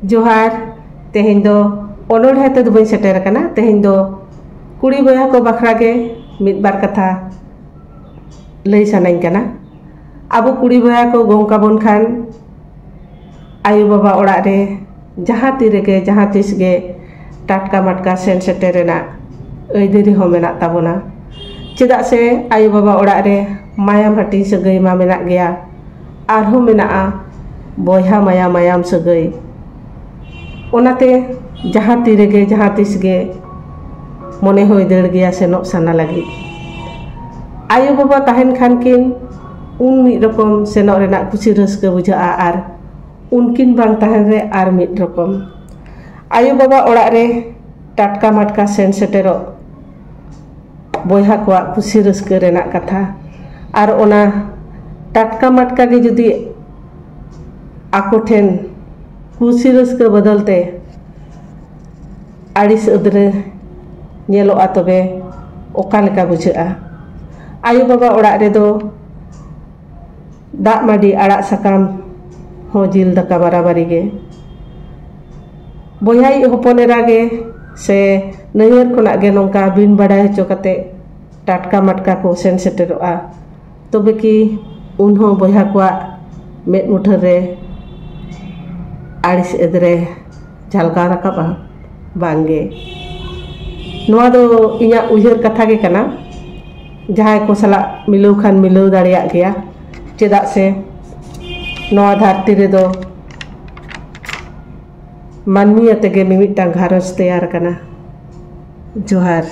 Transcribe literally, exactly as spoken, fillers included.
ᱡᱚᱦᱟᱨ᱾ ᱛᱮᱦᱮᱧ ᱫᱚ ᱚᱱᱚᱬᱦᱮ ᱛᱮᱫᱚ ᱵᱟᱹᱧ ᱥᱮᱴᱮᱨ ᱟᱠᱟᱱᱟ᱾ ᱛᱮᱦᱮᱧ ᱫᱚ ᱠᱩᱲᱤ ᱵᱚᱭᱦᱟ ᱠᱚ ᱵᱟᱠᱷᱨᱟ ᱜᱮ ᱢᱤᱫ ᱵᱟᱨ ᱠᱟᱛᱷᱟ ᱞᱟᱹᱭ ᱥᱟᱱᱟᱧ ᱠᱟᱱᱟ᱾ ᱟᱵᱚ ᱠᱩᱲᱤ ᱵᱚᱭᱦᱟ ᱠᱚ ᱜᱚᱝ ᱠᱟᱵᱚᱱ ᱠᱷᱟᱱ, ᱟᱭᱳ ᱵᱟᱵᱟ ᱚᱲᱟᱜ ᱨᱮ ᱡᱟᱦᱟᱸ ᱛᱤ ᱨᱮᱜᱮ ᱡᱟᱦᱟᱸ ᱛᱤᱥ ᱜᱮ ᱴᱟᱴᱠᱟ ᱢᱟᱴᱠᱟ ᱥᱮᱱ ᱥᱮᱴᱮᱨ ᱨᱮᱱᱟᱜ ᱟᱹᱭᱫᱟᱹᱨᱤ ᱦᱚᱸ ᱢᱮᱱᱟᱜ ᱛᱟᱵᱚᱱᱟ᱾ ᱪᱮᱫᱟᱜ ᱥᱮ ᱟᱭᱳ ᱵᱟᱵᱟ ᱚᱲᱟᱜ ᱨᱮ ᱢᱟᱭᱟᱢ ᱦᱟᱹᱴᱤᱧ ᱥᱟᱹᱜᱟᱹᱭ ᱢᱟ ᱢᱮᱱᱟᱜ ᱜᱮᱭᱟ, ᱟᱨᱦᱚᱸ ᱢᱮᱱᱟᱜᱼᱟ ᱵᱚᱭᱦᱟ ᱢᱟᱭᱟ ᱢᱟᱭᱟᱢ ᱥᱟᱹᱜᱟᱹᱭ᱾ ᱚᱱᱟᱛᱮ ᱡᱟᱦᱟᱸ ᱛᱤ ᱨᱮᱜᱮ ᱡᱟᱦᱟᱸ ᱛᱤᱥ ᱜᱮ ᱢᱚᱱᱮ ᱦᱚᱸᱭ ᱫᱟᱹᱲ ᱜᱮᱭᱟ ᱥᱮᱱᱚᱜ ᱥᱟᱱᱟ ᱞᱟᱹᱜᱤᱫ᱾ ᱟᱭᱳ ᱵᱟᱵᱟ ᱛᱟᱦᱮᱱ ᱠᱷᱟᱱ ᱠᱤᱱ ᱩᱱ ᱢᱤᱫ ᱨᱚᱠᱚᱢ ᱥᱮᱱᱚᱜ ᱨᱮᱱᱟᱜ ᱠᱩᱥᱤ ᱨᱟᱹᱥᱠᱟᱹ ᱵᱩᱡᱷᱟᱹᱜᱼᱟ, ᱟᱨ ᱩᱱᱠᱤᱱ ᱵᱟᱝ ᱛᱟᱦᱮᱱ ᱨᱮ ᱟᱨ ᱢᱤᱫ ᱨᱚᱠᱚᱢ᱾ ᱟᱭᱳ ᱵᱟᱵᱟ ᱚᱲᱟᱜ ᱨᱮ ᱴᱟᱴᱠᱟ ᱢᱟᱴᱠᱟ ᱥᱮᱱ ᱥᱮᱴᱮᱨᱚᱜ ᱵᱚᱭᱦᱟ ᱠᱚᱣᱟᱜ ᱠᱩᱥᱤ ᱨᱟᱹᱥᱠᱟᱹ ᱨᱮᱱᱟᱜ ᱠᱟᱛᱷᱟ᱾ ᱟᱨ ᱚᱱᱟ ᱴᱟᱴᱠᱟ ᱢᱟᱴᱠᱟ ᱜᱮ ᱡᱩᱫᱤ ᱟᱠᱚ ᱴᱷᱮᱱ ᱠᱩᱥᱤ ᱨᱟᱹᱥᱠᱟᱹ ᱵᱚᱫᱚᱞ ᱛᱮ ᱟᱹᱲᱤᱥ ᱟᱹᱫᱽᱨᱟᱹ ᱧᱮᱞᱚᱜᱼᱟ, ᱛᱚᱵᱮ ᱚᱠᱟ ᱞᱮᱠᱟ ᱵᱩᱡᱷᱟᱹᱜᱼᱟ? ᱟᱭᱳ ᱵᱟᱵᱟ ᱚᱲᱟᱜ ᱨᱮᱫᱚ ᱫᱟᱜ ᱢᱟᱹᱰᱤ ᱟᱲᱟᱜ ᱥᱟᱠᱟᱢ ᱦᱚᱸ ᱡᱤᱞ ᱫᱟᱠᱟ ᱵᱟᱨᱟᱵᱟᱨᱤ ᱜᱮ᱾ ᱵᱚᱭᱦᱟᱭᱤᱡ ᱦᱚᱯᱚᱱ ᱮᱨᱟ ᱜᱮ ᱥᱮ ᱱᱟᱹᱭᱦᱟᱹᱨ ᱠᱷᱚᱱᱟᱜ ᱜᱮ ᱱᱚᱝᱠᱟ ᱵᱤᱱ ᱵᱟᱰᱟᱭ ᱦᱚᱪᱚ ᱠᱟᱛᱮ ᱴᱟᱴᱠᱟ ᱢᱟᱴᱠᱟ ᱠᱚ ᱥᱮᱱ ᱥᱮᱴᱮᱨᱚᱜᱼᱟ, ᱛᱚᱵᱮ ᱠᱤ ᱩᱱᱦᱚᱸ ᱵᱚᱭᱦᱟ ᱠᱚᱣᱟᱜ ᱢᱮᱫ ᱢᱩᱴᱷᱟᱹᱱ ᱨᱮ ᱟᱹᱲᱤᱥ ᱮᱫᱽᱨᱮ ᱡᱷᱟᱞᱠᱟᱣ ᱨᱟᱠᱟᱵᱼᱟ? ᱵᱟᱝᱜᱮ᱾ ᱱᱚᱣᱟ ᱫᱚ ᱤᱧᱟᱹᱜ ᱩᱭᱦᱟᱹᱨ ᱠᱟᱛᱷᱟ ᱜᱮ ᱠᱟᱱᱟ᱾ ᱡᱟᱦᱟᱸᱭ ᱠᱚ ᱥᱟᱞᱟᱜ ᱢᱤᱞᱟᱹᱣ ᱠᱷᱟᱱ ᱢᱤᱞᱟᱹᱣ ᱫᱟᱲᱮᱭᱟᱜ ᱜᱮᱭᱟ, ᱪᱮᱫᱟᱜ ᱥᱮ ᱱᱚᱣᱟ ᱫᱷᱟᱹᱨᱛᱤ ᱨᱮᱫᱚ ᱢᱟᱹᱱᱢᱤ ᱟᱛᱮ ᱜᱮ ᱢᱤᱢᱤᱫᱴᱟᱝ ᱜᱷᱟᱨᱚᱸᱡᱽ ᱛᱮᱭᱟᱨ ᱟᱠᱟᱱᱟ᱾ ᱡᱚᱦᱟᱨ᱾